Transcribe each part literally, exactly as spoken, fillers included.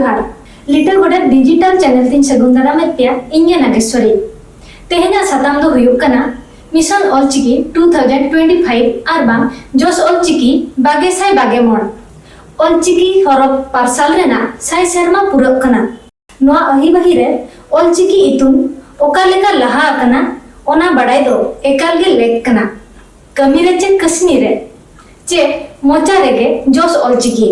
ᱡᱚᱦᱟᱨ᱾ ᱞᱤᱴᱟᱹ ᱜᱚᱰᱮᱛ ᱰᱤᱡᱤᱴᱟᱞ ᱪᱮᱱᱮᱞ ᱛᱤᱧ ᱥᱟᱹᱜᱩᱱ ᱫᱟᱨᱟᱢᱮᱫ ᱯᱮᱭᱟ, ᱤᱧ ᱜᱮ ᱱᱟᱜᱮᱥᱣᱚᱨᱤ᱾ ᱛᱮᱦᱮᱧᱟᱜ ᱥᱟᱛᱟᱢ ᱫᱚ ᱦᱩᱭᱩᱜ ᱠᱟᱱᱟ mission Ol Chiki two thousand twenty five ᱟᱨ ᱵᱟᱝ ᱡᱚᱥ ᱚᱞᱪᱤᱠᱤ ᱵᱟᱜᱮ ᱥᱟᱭ ᱵᱟᱜᱮ ᱢᱚᱬ᱾ ᱚᱞᱪᱤᱠᱤ ᱦᱚᱨᱚᱯ ᱯᱟᱨᱥᱟᱞ ᱨᱮᱱᱟᱜ ᱥᱟᱭ ᱥᱮᱨᱢᱟ ᱯᱩᱨᱟᱹᱜ ᱠᱟᱱᱟ᱾ ᱱᱚᱣᱟ ᱟᱹᱦᱤᱵᱟᱹᱦᱤ ᱨᱮ ᱚᱞᱪᱤᱠᱤ ᱤᱛᱩᱱ ᱚᱠᱟ ᱞᱮᱠᱟ ᱞᱟᱦᱟ ᱟᱠᱟᱱᱟ, ᱚᱱᱟ ᱵᱟᱰᱟᱭ ᱫᱚ ᱮᱠᱟᱞ ᱜᱮ ᱞᱮᱠ ᱠᱟᱱᱟ᱾ ᱠᱟᱹᱢᱤ ᱨᱮ ᱪᱮ ᱠᱟᱹᱥᱱᱤ ᱨᱮ, ᱪᱮ ᱢᱚᱪᱟ ᱨᱮᱜᱮ ᱡᱚᱥ ᱚᱞᱪᱤᱠᱤ᱾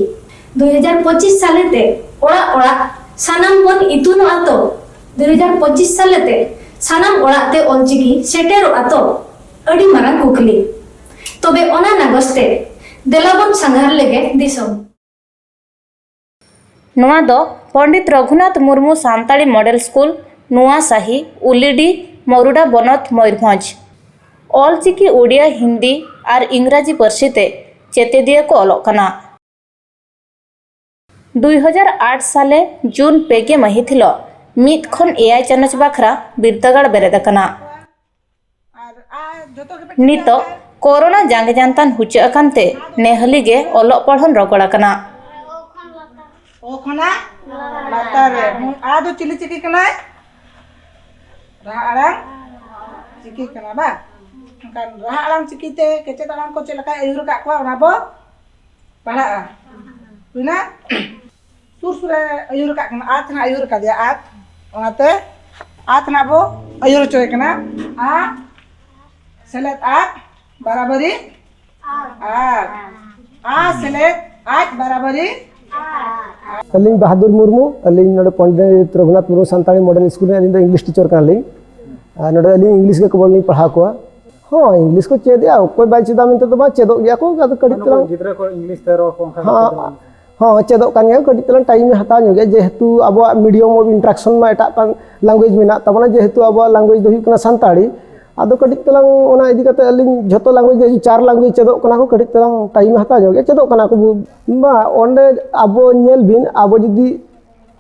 ᱫᱩᱭ ᱦᱟᱡᱟᱨ ᱯᱚᱸᱪᱤᱥ ᱥᱟᱞᱮᱛᱮ ᱚᱲᱟᱜ ᱚᱲᱟᱜ ᱥᱟᱱᱟᱢ ᱵᱚᱱ ᱤᱛᱩᱱᱚᱜᱼᱟ ᱛᱚ? ᱫᱩᱭ ᱦᱟᱡᱟᱨ ᱯᱚᱸᱪᱤᱥ ᱥᱟᱞᱮᱛᱮ ᱥᱟᱱᱟᱢ ᱚᱲᱟᱜ ᱛᱮ ᱚᱞᱪᱤᱠᱤ ᱥᱮᱴᱮᱨᱚᱜᱼᱟ ᱛᱚ? ᱟᱹᱰᱤ ᱢᱟᱨᱟᱝ ᱠᱩᱠᱞᱤ᱾ ᱛᱚᱵᱮ ᱚᱱᱟ ᱱᱟᱜᱚᱥ ᱛᱮ ᱫᱮᱞᱟ ᱵᱚᱱ ᱥᱟᱸᱜᱷᱟᱨ ᱞᱮᱜᱮ ᱫᱤᱥᱚᱢ᱾ ᱱᱚᱣᱟ ᱫᱚ ᱯᱚᱱᱰᱤᱛ ᱨᱚᱜᱷᱩᱱᱟᱛᱷ ᱢᱩᱨᱢᱩ ᱥᱟᱱᱛᱟᱲᱤ ᱢᱚᱰᱮᱞ ᱥᱠᱩᱞ, ᱱᱚᱣᱟ ᱥᱟᱦᱤ, ᱩᱞᱤᱰᱤ, ᱢᱚᱨᱩᱰᱟ ᱵᱚᱱᱚᱛ, ᱢᱚᱭᱩᱨᱵᱷᱚᱸᱡᱽ᱾ ᱚᱞᱪᱤᱠᱤ ᱳᱰᱤᱭᱟ, ᱦᱤᱱᱫᱤ ᱟᱨ ᱤᱝᱨᱟᱡᱤ ᱯᱟᱹᱨᱥᱤ ᱛᱮ ᱪᱮᱛᱮᱫᱤᱭᱟᱹ ᱠᱚ ᱚᱞᱚᱜ ᱠᱟᱱᱟ᱾ ᱫᱩᱭ ᱦᱟᱡᱟᱨ ᱟᱴ ᱥᱟᱞᱮ ᱡᱩᱱ ᱯᱮ ᱜᱮ ᱢᱟᱹᱦᱤᱛ ᱦᱤᱞᱚᱜ ᱢᱤᱫ ᱠᱷᱚᱱ ᱮᱭᱟᱭ ᱪᱟᱱᱟᱪ ᱵᱟᱠᱷᱨᱟ ᱵᱤᱨᱫᱟᱹᱜᱟᱲ ᱵᱮᱨᱮᱫ ᱟᱠᱟᱱᱟ᱾ ᱱᱤᱛᱚᱜ ᱠᱳᱨᱳᱱᱟ ᱡᱟᱸᱜᱮ ᱡᱟᱱᱛᱟᱱ ᱦᱩᱪᱟᱹ ᱟᱠᱟᱱ ᱛᱮ ᱱᱮᱦᱟᱹᱞᱤ ᱜᱮ ᱚᱞᱚᱜ ᱯᱟᱲᱦᱚᱱ ᱨᱚᱜᱚᱲ ᱟᱠᱟᱱᱟ᱾ ᱚ ᱠᱷᱚᱱᱟᱜ ᱞᱟᱛᱟᱨ ᱨᱮ᱾ ᱢᱩ-, ᱟ ᱫᱚ ᱪᱤᱞᱤ ᱪᱤᱠᱤ ᱠᱟᱱᱟᱭ? ᱨᱟᱦᱟ ᱟᱲᱟᱝ ᱪᱤᱠᱤ ᱠᱟᱱᱟ ᱵᱟᱝ? ᱮᱱᱠᱷᱟᱱ ᱨᱟᱦᱟ ᱟᱲᱟᱝ ᱪᱤᱠᱤ ᱛᱮ ᱠᱮᱪᱮᱫ ᱟᱲᱟᱝ ᱠᱚ ᱪᱮᱫ ᱞᱮᱠᱟᱭ ᱟᱹᱭᱩᱨ ᱟᱠᱟᱫ ᱠᱚᱣᱟ, ᱚᱱᱟ ᱵᱚ ᱯᱟᱲᱦᱟᱜᱼᱟ᱾ ᱦᱩᱭᱱᱟ? ᱥᱩᱨ ᱥᱩᱨ ᱮ ᱟᱹᱭᱩᱨ ᱟᱠᱟᱫ ᱠᱟᱱᱟ, ᱟᱛ ᱱᱟᱜ ᱟᱹᱭᱩᱨ ᱟᱠᱟᱫᱮᱭᱟ, ᱟᱛ᱾ ᱚᱱᱟᱛᱮ ᱟᱛ ᱱᱟᱜ ᱵᱚ ᱟᱹᱭᱩᱨ ᱦᱚᱪᱚᱭᱮ ᱠᱟᱱᱟ᱾ ᱟ ᱥᱮᱞᱮᱫ ᱟᱛ ᱵᱟᱨᱟᱵᱟᱨᱤ ᱟᱨ ᱟ ᱥᱮᱞᱮᱫ ᱟᱡ ᱵᱟᱨᱟᱵᱟᱨᱤ᱾ ᱟᱹᱞᱤᱧ ᱵᱟᱦᱟᱫᱩᱨ ᱢᱩᱨᱢᱩ, ᱟᱹᱞᱤᱧ ᱱᱚᱰᱮ ᱯᱚᱱᱰᱤᱛ ᱨᱚᱜᱷᱩᱱᱟᱛᱷ ᱢᱩᱨᱢᱩ ᱥᱟᱱᱛᱟᱲᱤ ᱢᱚᱰᱮᱞ ᱥᱠᱩᱞ ᱨᱮ ᱟᱹᱞᱤᱧ ᱫᱚ ᱤᱝᱞᱤᱥ ᱴᱤᱪᱟᱨ ᱠᱟᱱᱟᱞᱤᱧ᱾ ᱟᱨ ᱱᱚᱰᱮ ᱟᱹᱞᱤᱧ ᱤᱝᱞᱤᱥ ᱜᱮ ᱠᱮᱵᱚᱞ ᱞᱤᱧ ᱯᱟᱲᱦᱟᱣ ᱠᱚᱣᱟ᱾ ᱦᱚᱸ, ᱤᱝᱞᱤᱥ ᱠᱚ ᱪᱮᱫ ᱮᱜᱼᱟ, ᱚᱠᱚᱭ ᱵᱟᱭ ᱪᱮᱫᱟ ᱢᱮᱱᱛᱮ ᱫᱚ ᱵᱟᱝ, ᱪᱮᱫᱚᱜ ᱜᱮᱭᱟ ᱠᱚ, ᱟᱫᱚ ᱠᱟᱹᱴᱤᱡ ᱱᱩᱠᱩ ᱛᱟᱞᱟᱝ᱾ ᱜᱤᱫᱽᱨᱟᱹ ᱠᱚ ᱤᱝᱞᱤᱥ ᱛᱮ ᱨᱚᱲ ᱠᱚ ᱚᱱᱠᱟ ᱠᱚ ᱦᱚᱸ, ᱪᱮᱫᱚᱜ᱾ ᱦᱚᱸ, ᱪᱮᱫᱚᱜ ᱠᱟᱱ ᱜᱮᱭᱟ, ᱠᱟᱹᱴᱤᱡ ᱛᱟᱞᱟᱝ ᱴᱟᱭᱤᱢ ᱮ ᱦᱟᱛᱟᱣ ᱧᱚᱜ ᱜᱮᱭᱟ, ᱡᱮᱦᱮᱛᱩ ᱟᱵᱚᱣᱟᱜ medium of interaction ᱢᱟ ᱮᱴᱟᱜ ᱠᱟᱱ language ᱢᱮᱱᱟᱜ ᱛᱟᱵᱚᱱᱟ, ᱡᱮᱦᱮᱛᱩ ᱟᱵᱚᱣᱟᱜ language ᱫᱚ ᱦᱩᱭᱩᱜ ᱠᱟᱱᱟ ᱥᱟᱱᱛᱟᱲᱤ᱾ ᱟᱫᱚ ᱠᱟᱹᱴᱤᱡ ᱛᱟᱞᱟᱝ ᱚᱱᱟ ᱤᱫᱤ ᱠᱟᱛᱮ ᱟᱹᱞᱤᱧ ᱡᱷᱚᱛᱚ language ᱜᱮ ᱪᱟᱨ language ᱪᱮᱫᱚᱜ ᱠᱟᱱᱟ ᱠᱚ, ᱠᱟᱹᱴᱤᱡ ᱛᱟᱞᱟᱝ ᱴᱟᱭᱤᱢ ᱦᱟᱛᱟᱣ ᱧᱚᱜ ᱜᱮᱭᱟ, ᱪᱮᱫᱚᱜ ᱠᱟᱱᱟ ᱠᱚ᱾ ᱵᱟ, ᱚᱸᱰᱮ ᱟᱵᱚ ᱧᱮᱞ ᱵᱤᱱ, ᱟᱵᱚ ᱡᱩᱫᱤ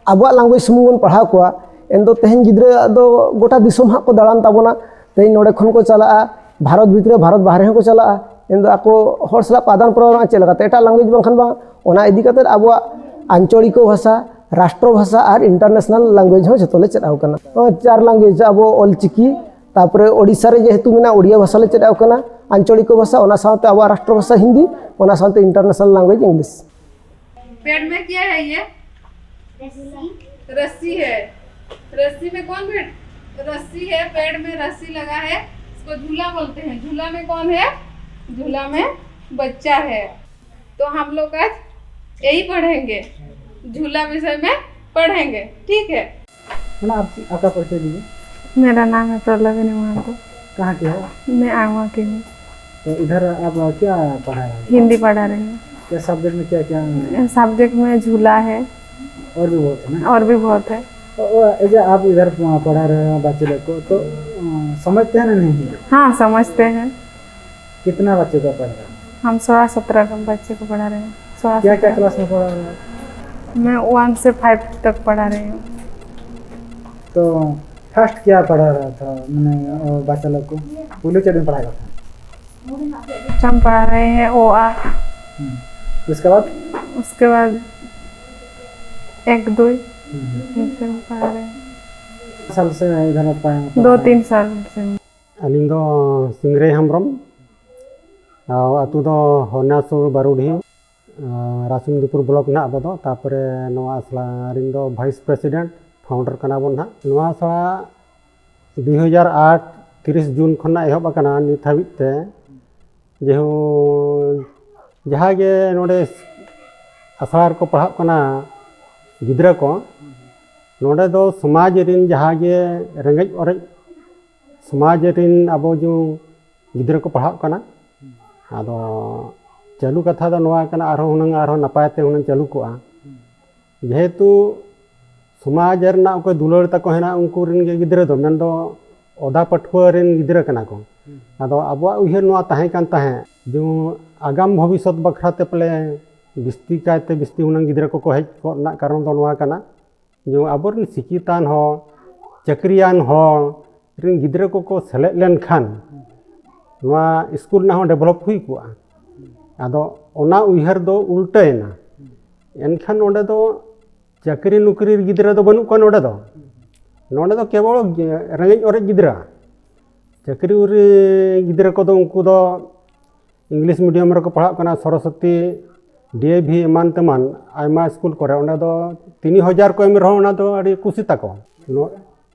ᱟᱵᱚᱣᱟᱜ language ᱥᱩᱢᱩᱝ ᱵᱚᱱ ᱯᱟᱲᱦᱟᱣ ᱠᱚᱣᱟ, ᱮᱱᱫᱚ ᱛᱮᱦᱮᱧ ᱜᱤᱫᱽᱨᱟᱹ ᱫᱚ ᱜᱚᱴᱟ ᱫᱤᱥᱚᱢ ᱦᱟᱸᱜ ᱠᱚ ᱫᱟᱬᱟᱱ ᱛᱟᱵᱚᱱᱟ᱾ ᱛᱮᱦᱮᱧ ᱱᱚᱰᱮ ᱠᱷᱚᱱ ᱠᱚ ᱪᱟᱞᱟᱜᱼᱟ ᱵᱷᱟᱨᱚᱛ ᱵᱷᱤᱛᱨᱤ, ᱵᱷᱟᱨᱚᱛ ᱵᱟᱦᱨᱮ ᱦᱚᱸᱠᱚ ᱪᱟᱞᱟᱜᱼᱟ᱾ ᱮᱱᱫᱚ ᱟᱠᱚ ᱦᱚᱲ ᱥᱟᱞᱟᱜ ᱠᱚ ᱟᱫᱟᱱ ᱯᱨᱚᱫᱟᱱᱚᱜᱼᱟ ᱪᱮᱫ ᱞᱮᱠᱟᱛᱮ? ᱮᱴᱟᱜ language ᱵᱟᱝᱠᱷᱟᱱ ᱵᱟᱝ᱾ ᱚᱱᱟ ᱤᱫᱤ ᱠᱟᱛᱮ ᱟᱵᱚᱣᱟᱜ ᱟᱧᱪᱚᱲᱤᱠᱚ ᱵᱷᱟᱥᱟ, ᱨᱟᱥᱴᱨᱚ ᱵᱷᱟᱥᱟ ᱟᱨ ᱤᱱᱴᱟᱨᱱᱮᱥᱱᱟᱞ ᱞᱮᱝᱜᱩᱭᱮᱡᱽ ᱦᱚᱸ ᱡᱚᱛᱚ ᱞᱮ ᱪᱮᱫ ᱟᱠᱚ ᱠᱟᱱᱟ᱾ ᱱᱚᱜᱼᱚᱭ ᱪᱟᱨ ᱞᱮᱝᱜᱩᱭᱮᱡᱽ, ᱟᱵᱚ ᱚᱞ ᱪᱤᱠᱤ, ᱛᱟᱨᱯᱚᱨᱮ ᱳᱰᱤᱥᱟ ᱨᱮ ᱡᱮᱦᱮᱛᱩ ᱢᱮᱱᱟᱜᱼᱟ, ᱳᱰᱤᱭᱟ ᱵᱷᱟᱥᱟ ᱞᱮ ᱪᱮᱫ ᱟᱠᱚ ᱠᱟᱱᱟ, ᱟᱧᱪᱚᱞᱤᱠᱚ ᱵᱷᱟᱥᱟ, ᱚᱱᱟ ᱥᱟᱶᱛᱮ ᱟᱵᱚᱣᱟᱜ ᱨᱟᱥᱴᱨᱚ ᱵᱷᱟᱥᱟ ᱦᱤᱱᱫᱤ, ᱚᱱᱟ ᱥᱟᱶᱛᱮ ᱤᱱᱴᱟᱨᱱᱮᱥᱱᱟᱞ ᱞᱮᱝᱜᱩᱭᱮᱡᱽ ᱤᱝᱞᱤᱥ᱾ पेड़ में क्या है ये? रस्सी है। रस्सी में कौन बैठ, रस्सी है, पेड़ में रस्सी लगा है, इसको झूला बोलते हैं। झूला में कौन है? झूला में बच्चा है। तो हम लोग आज यही पढ़ेंगे, झूला विषय में पढ़ेंगे, ठीक है? है ना। आप आपका परिचय दीजिए। मेरा नाम है प्रलविनी महतो। कहाँ के हो? मैं आगवा की हूँ। तो इधर आप क्या पढ़ा रहे हैं? हिंदी पढ़ा रही हूँ। क्या सब्जेक्ट में क्या क्या? सब्जेक्ट में झूला है और भी बहुत है ना। और भी बहुत है। तो वो, ये जो आप इधर पढ़ा रहे हैं बच्चे लोग को, तो अ, समझते हैं ना नहीं? हाँ, समझते हैं। कितना बच्चे का पढ़ रहे हैं? हम सोलह सत्रह बच्चे को पढ़ा रहे हैं। सोलह क्या क्या सत्रह। क्लास में पढ़ा रहे हैं? मैं वन से फाइव तक पढ़ा रही हूँ। तो फर्स्ट क्या पढ़ा रहा था मैंने, अ, बच्चा लोग को? पहले चरण पढ़ाया था। हम पढ़ा रहे हैं ओ आ। हम्म। उसके बाद? उसके बाद एक दो हम्म। ऐसे हम पढ़ा रहे हैं। साल से इधर आप पढ़ा- दो तीन साल से। ᱟᱹᱞᱤᱧ ᱫᱚ ᱥᱤᱝᱨᱟᱹᱭ ᱦᱮᱢᱵᱨᱚᱢ, ᱟᱨ ᱟᱹᱛᱩ ᱫᱚ ᱦᱚᱨᱱᱟᱥᱩᱨ ᱵᱟᱨᱩᱰᱤᱦᱤ, ᱟᱨ ᱨᱟᱥᱩᱱᱫᱩᱯᱩᱨ ᱵᱞᱚᱠ ᱱᱟᱦᱟᱜ ᱟᱵᱚ ᱫᱚ᱾ ᱛᱟᱯᱚᱨᱮ ᱱᱚᱣᱟ ᱟᱥᱲᱟ ᱨᱮᱱ ᱫᱚ ᱵᱷᱟᱭᱤᱥ ᱯᱨᱮᱥᱤᱰᱮᱱᱴ, ᱯᱷᱟᱣᱩᱱᱰᱟᱨ ᱠᱟᱱᱟ ᱵᱚᱱ ᱱᱟᱦᱟᱜ᱾ ᱱᱚᱣᱟ ᱟᱥᱲᱟ ᱫᱩᱭ ᱦᱟᱡᱟᱨ ᱟᱴ ᱛᱤᱨᱤᱥ ᱡᱩᱱ ᱠᱷᱚᱱᱟᱜ ᱮᱦᱚᱵ ᱟᱠᱟᱱᱟ ᱱᱤᱛ ᱦᱟᱹᱵᱤᱡ ᱛᱮ᱾ ᱡᱮᱦᱩ ᱡᱟᱦᱟᱸ ᱜᱮ ᱱᱚᱰᱮ ᱟᱥᱲᱟ ᱨᱮᱠᱚ ᱯᱟᱲᱦᱟᱜ ᱠᱟᱱᱟ ᱜᱤᱫᱽᱨᱟᱹ ᱠᱚ, ᱱᱚᱰᱮ ᱫᱚ ᱥᱚᱢᱟᱡᱽ ᱨᱮᱱ ᱡᱟᱦᱟᱸ ᱜᱮ ᱨᱮᱸᱜᱮᱡ ᱚᱨᱮᱡ ᱥᱚᱢᱟᱡᱽ ᱨᱮᱱ ᱟᱵᱚ ᱡᱮ ᱜᱤᱫᱽᱨᱟᱹ ᱠᱚ ᱯᱟᱲᱦᱟᱜ ᱠᱟᱱᱟ᱾ ᱟᱫᱚ ᱪᱟᱹᱞᱩ ᱠᱟᱛᱷᱟ ᱫᱚ ᱱᱚᱣᱟ ᱠᱟᱱᱟ, ᱟᱨᱦᱚᱸ ᱦᱩᱱᱟᱹᱝ ᱟᱨᱦᱚᱸ ᱱᱟᱯᱟᱭ ᱛᱮ ᱦᱩᱱᱟᱹᱝ ᱪᱟᱹᱞᱩ ᱠᱚᱜᱼᱟ᱾ ᱡᱮᱦᱮᱛᱩ ᱥᱚᱢᱟᱡᱽ ᱨᱮᱱᱟᱜ ᱚᱠᱚᱭ ᱫᱩᱞᱟᱹᱲ ᱛᱟᱠᱚ ᱦᱮᱱᱟᱜ, ᱩᱱᱠᱩ ᱨᱮᱱ ᱜᱮ ᱜᱤᱫᱽᱨᱟᱹ ᱫᱚ, ᱢᱮᱱᱫᱚ ᱚᱫᱟ ᱯᱟᱹᱴᱷᱩᱣᱟᱹ ᱨᱮᱱ ᱜᱤᱫᱽᱨᱟᱹ ᱠᱟᱱᱟ ᱠᱚ᱾ ᱟᱫᱚ ᱟᱵᱚᱣᱟᱜ ᱩᱭᱦᱟᱹᱨ ᱱᱚᱣᱟ ᱛᱟᱦᱮᱸ ᱠᱟᱱ ᱛᱟᱦᱮᱸᱫ, ᱡᱮ ᱟᱜᱟᱢ ᱵᱷᱚᱵᱤᱥᱥᱚᱛ ᱵᱟᱠᱷᱨᱟ ᱛᱮ ᱯᱟᱞᱮ ᱵᱤᱥᱛᱤ ᱠᱟᱭᱛᱮ ᱵᱤᱥᱛᱤ ᱦᱩᱱᱟᱹᱝ ᱜᱤᱫᱽᱨᱟᱹ ᱠᱚᱠᱚ ᱦᱮᱡ ᱠᱚᱜ ᱨᱮᱱᱟᱜ ᱠᱟᱨᱚᱱ ᱫᱚ ᱱᱚᱣᱟ ᱠᱟᱱᱟ, ᱡᱮ ᱟᱵᱚᱨᱮᱱ ᱥᱤᱠᱷᱤᱛᱟᱱ ᱦᱚᱲ, ᱪᱟᱹᱠᱨᱤᱭᱟᱱ ᱦᱚᱲ ᱨᱮᱱ ᱜᱤᱫᱽᱨᱟᱹ ᱠᱚᱠᱚ ᱥᱮᱞᱮᱫ ᱞᱮᱱᱠᱷᱟᱱ ᱱᱚᱣᱟ ᱥᱠᱩᱞ ᱨᱮᱱᱟᱜ ᱦᱚᱸ ᱰᱮᱵᱷᱞᱚᱯ ᱦᱩᱭ ᱠᱚᱜᱼᱟ᱾ ᱟᱫᱚ ᱚᱱᱟ ᱩᱭᱦᱟᱹᱨ ᱫᱚ ᱩᱞᱴᱟᱹᱭᱮᱱᱟ᱾ ᱮᱱᱠᱷᱟᱱ ᱚᱸᱰᱮ ᱫᱚ ᱪᱟᱹᱠᱨᱤ ᱱᱚᱠᱨᱤ ᱜᱤᱫᱽᱨᱟᱹ ᱫᱚ ᱵᱟᱹᱱᱩᱜ ᱠᱚᱣᱟ ᱱᱚᱰᱮ ᱫᱚ᱾ ᱱᱚᱰᱮ ᱫᱚ ᱠᱮᱵᱚᱞ ᱨᱮᱸᱜᱮᱡ ᱚᱨᱮᱡ ᱜᱤᱫᱽᱨᱟᱹ, ᱪᱟᱹᱠᱨᱤ ᱩᱨᱤ ᱜᱤᱫᱽᱨᱟᱹ ᱠᱚᱫᱚ ᱩᱱᱠᱩ ᱫᱚ ᱤᱝᱞᱤᱥ ᱢᱤᱰᱤᱭᱟᱢ ᱨᱮᱠᱚ ᱯᱟᱲᱦᱟᱜ ᱠᱟᱱᱟ, ᱥᱚᱨᱚᱥᱚᱛᱤ, ᱰᱤ ᱮ ᱵᱷᱤ ᱮᱢᱟᱱ ᱛᱮᱢᱟᱱ ᱟᱭᱢᱟ ᱥᱠᱩᱞ ᱠᱚᱨᱮ᱾ ᱚᱸᱰᱮ ᱫᱚ ᱛᱤᱱ ᱦᱟᱡᱟᱨ ᱠᱚ ᱮᱢ ᱨᱮᱦᱚᱸ ᱚᱱᱟ ᱫᱚ ᱟᱹᱰᱤ ᱠᱩᱥᱤ ᱛᱟᱠᱚ᱾ ᱱᱚ-,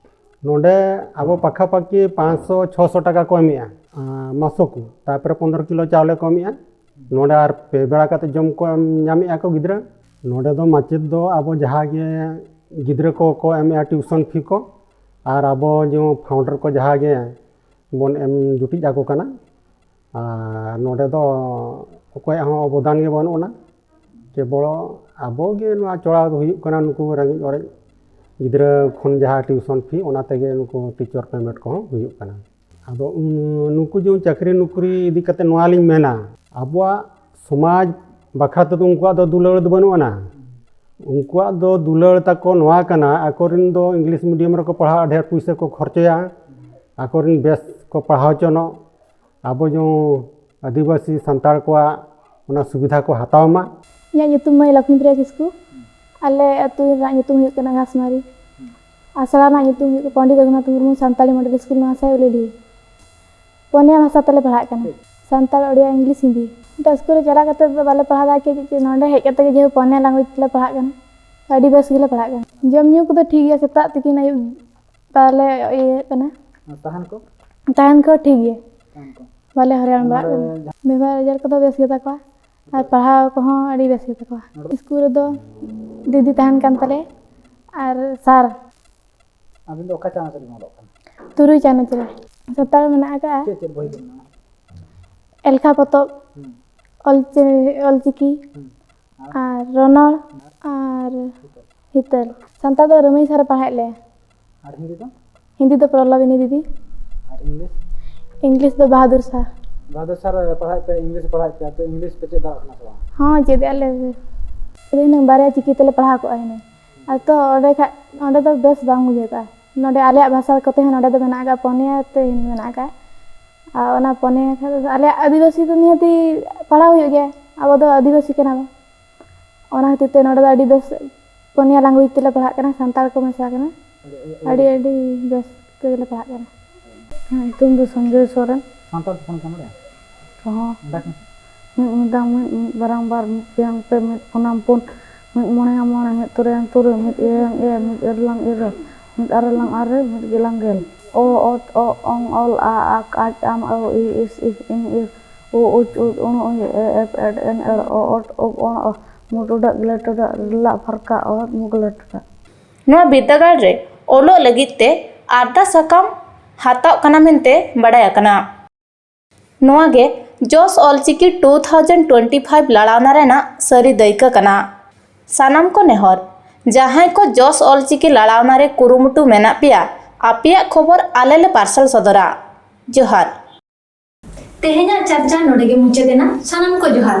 ᱱᱚᱰᱮ ᱟᱵᱚ ᱯᱟᱠᱷᱟ ᱯᱟᱠᱤ ᱯᱟᱸᱪᱥᱚ ᱪᱷᱚᱥᱚ ᱴᱟᱠᱟ ᱠᱚ ᱮᱢᱮᱜᱼᱟ, ᱟᱸ, ᱢᱟᱥᱚᱠ, ᱛᱟᱨᱯᱚᱨᱮ ᱯᱚᱱᱫᱽᱨᱚ ᱠᱤᱞᱳ ᱪᱟᱣᱞᱮ ᱠᱚ ᱮᱢᱮᱜᱼᱟ᱾ ᱱᱚᱰᱮ ᱟᱨ ᱯᱮ ᱵᱮᱲᱟ ᱠᱟᱛᱮ ᱡᱚᱢ ᱠᱚ ᱮᱢ ᱧᱟᱢᱮᱜᱼᱟ ᱠᱚ ᱜᱤᱫᱽᱨᱟᱹ᱾ ᱱᱚᱰᱮ ᱫᱚ ᱢᱟᱪᱮᱫ ᱫᱚ ᱟᱵᱚ ᱡᱟᱦᱟᱸ ᱜᱮ ᱜᱤᱫᱽᱨᱟᱹ ᱠᱚ ᱠᱚ ᱮᱢᱮᱜᱼᱟ ᱴᱤᱭᱩᱥᱚᱱ ᱯᱷᱤ ᱠᱚ, ᱟᱨ ᱟᱵᱚ ᱡᱮ ᱯᱷᱟᱣᱩᱱᱰᱟᱨ ᱠᱚ ᱡᱟᱦᱟᱸ ᱜᱮ ᱵᱚᱱ ᱮᱢ ᱡᱩᱴᱤᱡ ᱟᱠᱚ ᱠᱟᱱᱟ, ᱟᱨ ᱱᱚᱰᱮ ᱫᱚ ᱚᱠᱚᱭᱟᱜ ᱦᱚᱸ ᱚᱵᱚᱫᱟᱱ ᱜᱮ ᱵᱟᱹᱱᱩᱜ ᱟᱱᱟ᱾ ᱠᱮᱵᱚᱞ ᱟᱵᱚ ᱜᱮ ᱱᱚᱣᱟ ᱪᱚᱲᱟᱣ ᱫᱚ ᱦᱩᱭᱩᱜ ᱠᱟᱱᱟ ᱱᱩᱠᱩ ᱨᱮᱸᱜᱮᱡ ᱚᱨᱮᱡ ᱜᱤᱫᱽᱨᱟᱹ ᱠᱷᱚᱱ ᱡᱟᱦᱟᱸ ᱴᱤᱭᱩᱥᱚᱱ ᱯᱷᱤ, ᱚᱱᱟ ᱛᱮᱜᱮ ᱱᱩᱠᱩ ᱴᱤᱪᱟᱨ ᱯᱮᱢᱮᱱᱴ ᱠᱚᱦᱚᱸ ᱦᱩᱭᱩᱜ ᱠᱟᱱᱟ᱾ ᱟᱫᱚ ᱩᱱ-, ᱱᱩᱠᱩ ᱡᱮ ᱪᱟᱹᱠᱨᱤ ᱱᱚᱠᱨᱤ ᱤᱫᱤ ᱠᱟᱛᱮ ᱱᱚᱣᱟ ᱞᱤᱧ ᱢᱮᱱᱟ, ᱟᱵᱚᱣᱟᱜ ᱥᱚᱢᱟᱡᱽ ᱵᱟᱠᱷᱨᱟ ᱛᱮᱫᱚ ᱩᱱᱠᱩᱣᱟᱜ ᱫᱚ ᱫᱩᱞᱟᱹᱲ ᱫᱚ ᱵᱟᱹᱱᱩᱜ ᱟᱱᱟ᱾ ᱩᱱᱠᱩᱣᱟᱜ ᱫᱚ ᱫᱩᱞᱟᱹᱲ ᱛᱟᱠᱚ ᱱᱚᱣᱟ ᱠᱟᱱᱟ, ᱟᱠᱚᱨᱮᱱ ᱫᱚ ᱤᱝᱞᱤᱥ ᱢᱤᱰᱤᱭᱟᱢ ᱨᱮᱠᱚ ᱯᱟᱲᱦᱟᱜᱼᱟ, ᱰᱷᱮᱨ ᱯᱩᱭᱥᱟᱹ ᱠᱚ ᱠᱷᱚᱨᱪᱚᱭᱟ, ᱟᱠᱚᱨᱮᱱ ᱵᱮᱥ ᱠᱚ ᱯᱟᱲᱦᱟᱣ ᱦᱚᱪᱚᱱᱚᱜ᱾ ᱟᱵᱚ ᱡᱮ ᱟᱹᱫᱤᱵᱟᱹᱥᱤ ᱥᱟᱱᱛᱟᱲ ᱠᱚᱣᱟᱜ ᱚᱱᱟ ᱥᱩᱵᱤᱫᱷᱟ ᱠᱚ ᱦᱟᱛᱟᱣ ᱢᱟ᱾ ᱤᱧᱟᱹᱜ ᱧᱩᱛᱩᱢ ᱢᱟᱹᱭ ᱞᱚᱠᱷᱢᱤᱯᱨᱤᱭᱟ ᱠᱤᱥᱠᱩ᱾ ᱟᱞᱮ ᱟᱹᱛᱩ ᱨᱮᱱᱟᱜ ᱧᱩᱛᱩᱢ ᱦᱩᱭᱩᱜ ᱠᱟᱱᱟ ᱜᱷᱟᱥᱢᱟᱨᱤ᱾ ᱟᱥᱲᱟ ᱨᱮᱱᱟᱜ ᱧᱩᱛᱩᱢ ᱦᱩᱭᱩᱜ ᱠᱟᱱᱟ ᱯᱚᱱᱰᱤᱛ ᱨᱚᱜᱷᱩᱱᱟᱛᱷ ᱢᱩᱨᱢᱩ ᱥᱟᱱᱛᱟᱲᱤ ᱢᱚᱰᱮᱞ ᱥᱠᱩᱞ ᱢᱟᱦᱟᱥᱟᱭ ᱩᱞᱤᱰᱤ᱾ ᱯᱚᱱᱭᱟ ᱵᱷᱟᱥᱟ ᱛᱮᱞᱮ ᱯᱟᱲᱦᱟᱜ ᱠᱟᱱᱟ, ᱥᱟᱱᱛᱟᱲ, ᱳᱰᱤᱭᱟ, ᱤᱝᱞᱤᱥ, ᱦᱤᱱᱫᱤ᱾ ᱮᱴᱟᱜ ᱥᱠᱩᱞ ᱨᱮ ᱪᱟᱞᱟᱣ ᱠᱟᱛᱮ ᱫᱚ ᱵᱟᱞᱮ ᱯᱟᱲᱦᱟᱣ ᱫᱟᱲᱮ ᱠᱮᱫᱟ, ᱪᱮᱫ ᱱᱚᱰᱮ ᱦᱮᱡ ᱠᱟᱛᱮ ᱜᱮ ᱡᱮᱦᱮᱛᱩ ᱯᱚᱱᱭᱟ ᱞᱮᱝᱜᱩᱭᱮᱡᱽ ᱛᱮᱞᱮ ᱯᱟᱲᱦᱟᱜ ᱠᱟᱱᱟ, ᱟᱹᱰᱤ ᱵᱮᱥ ᱜᱮᱞᱮ ᱯᱟᱲᱦᱟᱜ ᱠᱟᱱᱟ᱾ ᱡᱚᱢ ᱧᱩ ᱠᱚᱫᱚ ᱴᱷᱤᱠ ᱜᱮᱭᱟ, ᱥᱮᱛᱟᱜ ᱛᱤᱠᱤᱱ ᱟᱹᱭᱩᱵ ᱵᱟᱞᱮ ᱤᱭᱟᱹ ᱠᱟᱱᱟ᱾ ᱛᱟᱦᱮᱱ ᱠᱚ? ᱛᱟᱦᱮᱱ ᱠᱚ ᱴᱷᱤᱠ ᱜᱮᱭᱟ, ᱛᱟᱦᱮᱱ ᱠᱚ᱾ ᱵᱟᱞᱮ ᱦᱚᱭᱨᱟᱱ ᱵᱟᱲᱟᱜ ᱱᱚᱰᱮ ᱠᱟᱱᱟ᱾ ᱡᱟᱦᱟᱸ ᱵᱮᱵᱷᱟᱨ ᱟᱡᱟᱨ ᱠᱚᱫᱚ ᱵᱮᱥ ᱜᱮᱛᱟ ᱠᱚᱣᱟ ᱟᱨ ᱯᱟᱲᱦᱟᱣ ᱠᱚᱦᱚᱸ ᱟᱹᱰᱤ ᱵᱮᱥ ᱜᱮᱛᱟ ᱠᱚᱣᱟ᱾ ᱱᱚᱰᱮ ᱥᱠᱩᱞ ᱨᱮᱫᱚ ᱫᱤᱫᱤ ᱛᱟᱦᱮᱱ ᱠᱟᱱ ᱛᱟᱞᱮᱭᱟ ᱟᱨ ᱥᱟᱨ᱾ ᱟᱹᱵᱤᱱ ᱫᱚ ᱚᱠᱟ ᱪᱟᱱᱟᱪ ᱨᱮᱵᱤᱱ ᱚᱞᱚᱜ ᱠᱟᱱᱟ? ᱛᱩᱨᱩᱭ ᱪᱟᱱᱟᱪ ᱨᱮ᱾ ᱥᱟᱱᱛᱟᱲ ᱢᱮᱱᱟᱜ ᱟᱠᱟᱫᱼᱟ᱾ ᱪᱮᱫ ᱪᱮᱫ ᱵᱚᱭ ᱠᱚ ᱢᱮᱱᱟᱜᱼᱟ? ᱮᱞᱠᱷᱟ ᱯᱚᱛᱚᱵ, ᱦᱩᱸ᱾ ᱚᱞ ᱪᱤ-, ᱚᱞᱪᱤᱠᱤ, ᱦᱩᱸ᱾ ᱟᱨ ᱨᱚᱱᱚᱲ, ᱟᱨ ᱦᱤᱛᱟᱹᱞ᱾ ᱥᱟᱱᱛᱟᱲ ᱫᱚ ᱨᱟᱹᱢᱟᱹᱭ ᱥᱟᱨᱮ ᱯᱟᱲᱦᱟᱣᱮᱫ ᱞᱮᱭᱟ᱾ ᱟᱨ ᱦᱤᱱᱫᱤ ᱫᱚ? ᱦᱤᱱᱫᱤ ᱫᱚ ᱯᱨᱚᱞᱚᱵᱤᱱᱤ ᱫᱤᱫᱤ᱾ ᱟᱨ ᱤᱝᱞᱤᱥ? ᱤᱝᱞᱤᱥ ᱫᱚ ᱵᱟᱦᱟᱫᱩᱨ ᱥᱟᱨ᱾ ᱵᱟᱦᱟᱫᱩᱨ ᱥᱟᱨ ᱯᱟᱲᱦᱟᱣᱮᱫ ᱯᱮᱭᱟ, ᱤᱝᱞᱤᱥ ᱯᱟᱲᱦᱟᱣᱮᱫ ᱯᱮᱭᱟ, ᱛᱚ ᱤᱝᱞᱤᱥ ᱯᱮ ᱪᱮᱫ ᱫᱟᱲᱮᱭᱟᱜ ᱠᱟᱱᱟ ᱥᱮ ᱵᱟᱝ? ᱦᱚᱸ, ᱪᱮᱫ ᱮᱫᱼᱟ ᱞᱮ᱾ ᱦᱩᱱᱟᱹᱝ ᱵᱟᱨᱭᱟ ᱪᱤᱠᱤ ᱛᱮᱞᱮ ᱯᱟᱲᱦᱟᱣ ᱠᱚᱜᱼᱟ ᱦᱩᱱᱟᱹᱝ᱾ ᱟᱨ ᱛᱚ ᱚᱸᱰᱮ ᱠᱷᱟᱡ, ᱚᱸᱰᱮ ᱫᱚ ᱵᱮᱥ ᱵᱟᱝ ᱵᱩᱡᱷᱟᱹᱣ ᱠᱚᱜᱼᱟ᱾ ᱱᱚᱰᱮ ᱟᱞᱮᱭᱟᱜ ᱵᱷᱟᱥᱟ ᱠᱚᱛᱮ ᱦᱚᱸ ᱱᱚᱰᱮ ᱫᱚ ᱢᱮᱱᱟᱜ ᱟᱠᱟᱫ, ᱯᱚᱱᱭᱟ ᱛᱮ ᱢᱮᱱᱟᱜ ᱟᱠᱟᱫ᱾ ᱟᱨ ᱚᱱᱟ ᱯᱚᱱᱭᱟ ᱠᱷᱟᱡ ᱫᱚ ᱟᱞᱮᱭᱟᱜ ᱟᱹᱫᱤᱵᱟᱹᱥᱤ ᱫᱚ ᱱᱤᱦᱟᱹᱛᱤ ᱯᱟᱲᱦᱟᱣ ᱦᱩᱭᱩᱜ ᱜᱮᱭᱟ, ᱟᱵᱚ ᱫᱚ ᱟᱹᱫᱤᱵᱟᱹᱥᱤ ᱠᱟᱱᱟ ᱵᱚᱱ᱾ ᱚᱱᱟ ᱠᱷᱟᱹᱛᱤᱨ ᱛᱮ ᱱᱚᱰᱮ ᱫᱚ ᱟᱹᱰᱤ ᱵᱮᱥ ᱯᱩᱱᱭᱟ ᱞᱮᱝᱜᱩᱭᱮᱡᱽ ᱛᱮᱞᱮ ᱯᱟᱲᱦᱟᱜ ᱠᱟᱱᱟ, ᱥᱟᱱᱛᱟᱲ ᱠᱚ ᱢᱮᱥᱟ ᱠᱟᱱᱟ᱾ ᱟᱹᱰᱤ ᱟᱹᱰᱤ ᱵᱮᱥ ᱛᱮᱜᱮᱞᱮ ᱯᱟᱲᱦᱟᱜ ᱠᱟᱱᱟ᱾ ᱤᱧᱟᱹᱜ ᱧᱩᱛᱩᱢ ᱫᱚ ᱥᱚᱧᱡᱚᱭ ᱥᱚᱨᱮᱱ᱾ ᱥᱟᱱᱛᱟᱲ ᱛᱮ ᱯᱷᱳᱱ ᱠᱟᱢ ᱵᱟᱲᱟᱭᱟ? ᱦᱚᱸ᱾ ᱚᱸᱰᱮ ᱠᱷᱚᱱ᱾ ᱢᱤᱫ ᱢᱤᱫᱟᱝ ᱢᱤᱫ, ᱢᱤᱫ ᱵᱟᱨᱟᱝ ᱵᱟᱨ, ᱢᱤᱫ ᱯᱮᱭᱟᱝ ᱯᱮ, ᱢᱤᱫ ᱯᱩᱱᱟᱝ ᱯᱩᱱ, ᱢᱤᱫ ᱢᱚᱬᱮᱭᱟᱝ ᱢᱚᱬᱮ, ᱢᱤᱫ ᱛᱩᱨᱩᱭᱟᱝ ᱛᱩᱨᱩᱭ, ᱢᱤᱫ ᱮᱭᱟᱭᱟᱝ ᱮᱭᱟᱭ, ᱢᱤᱫ ᱤᱨᱟᱹᱞᱟᱝ ᱤᱨᱟᱹᱞ, ᱢᱤᱫ ᱟᱨᱮᱞᱟᱝ ᱟᱨᱮ, ᱢᱤᱫ ᱜᱮᱞᱟᱝ ᱜᱮᱞ᱾ ᱚ, ᱚᱛ, ᱚ, ᱚᱝ, ᱚᱞ, ᱟ, ᱟᱠ, ᱟᱪ, ᱟᱢ, ᱟᱹᱣ, ᱤ, ᱤᱥ, ᱤᱦ, ᱤᱧ, ᱤᱨ, ᱩ, ᱩᱪ, ᱩᱪ, ᱩᱬ, ᱩᱭ, ᱮ, ᱮᱯ, ᱮᱰ, ᱮᱱ, ᱮᱲ, ᱚ, ᱚᱴ, ᱩᱵ, ᱚᱬ, ᱚ, ᱢᱩ, ᱴᱩᱰᱟᱹᱜ, ᱜᱞᱟᱹ, ᱴᱩᱰᱟᱹᱜ, ᱨᱞᱟᱜ, ᱯᱷᱟᱨᱠᱟ, ᱚᱦᱚᱫ, ᱢᱩ, ᱜᱞᱟᱹ, ᱴᱩᱰᱟᱹᱜ᱾ ᱱᱚᱣᱟ ᱵᱤᱨᱫᱟᱹᱜᱟᱲ ᱨᱮ ᱚᱞᱚᱜ ᱞᱟᱹᱜᱤᱫ ᱛᱮ ᱟᱨᱫᱟᱥ ᱥᱟᱠᱟᱢ ᱦᱟᱛᱟᱣ ᱠᱟᱱᱟ ᱢᱮᱱᱛᱮ ᱵᱟᱰᱟᱭ ᱟᱠᱟᱱᱟ᱾ ᱱᱚᱣᱟ ᱜᱮ ᱡᱚᱥ Ol Chiki two thousand twenty five ᱞᱟᱲᱟᱣᱱᱟ ᱨᱮᱱᱟᱜ ᱥᱟᱹᱨᱤ ᱫᱟᱹᱭᱠᱟᱹ ᱠᱟᱱᱟ᱾ ᱥᱟᱱᱟᱢ ᱠᱚ ᱱᱮᱦᱚᱨ, ᱡᱟᱦᱟᱸᱭ ᱠᱚ ᱡᱚᱥ ᱚᱞᱪᱤᱠᱤ ᱞᱟᱲᱟᱣᱱᱟ ᱨᱮ ᱠᱩᱨᱩᱢᱩᱴᱩ ᱢᱮᱱᱟᱜ ᱯᱮᱭᱟ, ᱟᱯᱮᱭᱟᱜ ᱠᱷᱚᱵᱚᱨ ᱟᱞᱮ ᱞᱮ ᱯᱟᱨᱥᱟᱞ ᱥᱚᱫᱚᱨᱟ᱾ ᱡᱚᱦᱟᱨ᱾ ᱛᱮᱦᱮᱧᱟᱜ ᱪᱟᱨᱪᱟ ᱱᱚᱰᱮ ᱜᱮ ᱢᱩᱪᱟᱹᱫ ᱮᱱᱟ᱾ ᱥᱟᱱᱟᱢ ᱠᱚ ᱡᱚᱦᱟᱨ᱾